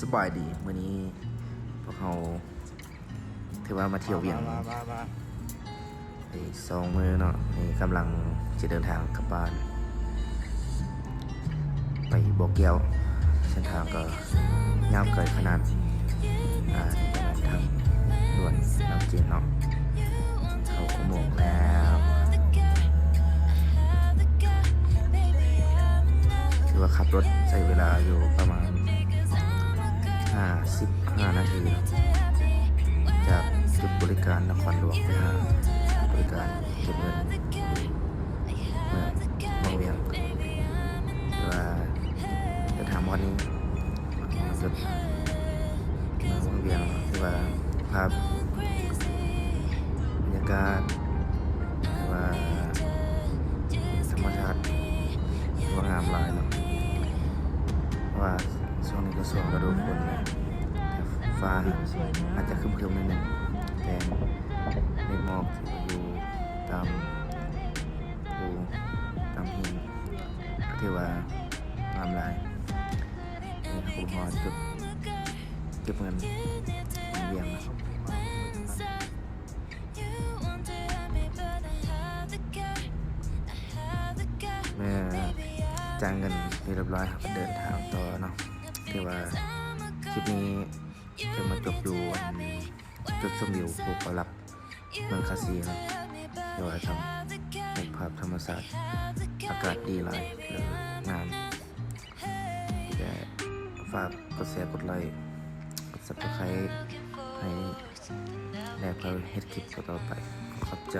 ສະບາຍດີ ມື້ນີ້ພວກເຮົາຖືວ່າມາທ່ຽວວຽງ ມາ ໄດ້ສອງມື້ເນາະ ນີ້ກຳລັງຈະເດີນທາງກັບບ້ານ ໄປບໍ່ແກ້ວ ເສັ້ນທາງກໍຍາວໄກຂະໜາດ ອ່າ ນີ້ກໍແມ່ນທາງດ່ວນນ້ຳເຈນເນາະ ເຂົ້າອຸໂມງແລ້ວ ຖືວ່າຂັບລົດໃຊ້ເວລາຢູ່ປະມານຫ້າສິບຫ້ານາທີ ຈາກຈຸດບໍລິການນະຄອນຫຼວງໄປຫາຈຸດບໍລິການເກັບເງິນຢູ່ເມືອງວັງວຽງ ຖືວ່າເດີນທາງມາຮອດນີ້ ຈຸດ ເມືອງວັງວຽງ ຖືວ່າພາບບັນຍາກາດ ຫຼືວ່າທຳມະຊາດ ຖືວ່າງາມຫຼາຍເນາະ ເພາະວ່າຊ່ວງນີ້ກໍຊ່ວງລະດູຝົນແຫຼະ ແຕ່ຟ້າອາດຈະຄຶ້ມໆໜ້ອຍໜຶ່ງ ແຕ່ເມກໝອກທີ່ຢູ່ຕາມພູຕາມຫີນ ກໍຖືວ່າງາມຫຼາຍ. ນີ້ເຮົາກໍມາຮອດຈຸດເກັບເງິນວັງວຽງນະ ແມ່ນຈ່າຍເງິນເປັນທີ່ຮຽບຮ້ອຍ ເຮົາກໍເດີນທາງຕໍ່ເນາະ. ຖືວ່າຄລິບນີ້ຈະມາຈົບຢູ່ອັນຈຸດຊົມວິວພູເກົ້າຫຼັກ ເມືອງຄາຊີເນາະ ແຕ່ວ່າທຳ ເຫັນພາບທຳມະຊາດ ອາກາດດີຫຼາຍ ແລະ ງາມ ແລະ ຝາກກົດແຊ ກົດໄລ ກົດ Subscribe ໃຫ້ ແລະ ເພື່ອເຮັດຄລິບຕໍ່ໆໄປ. ຂອບໃຈ.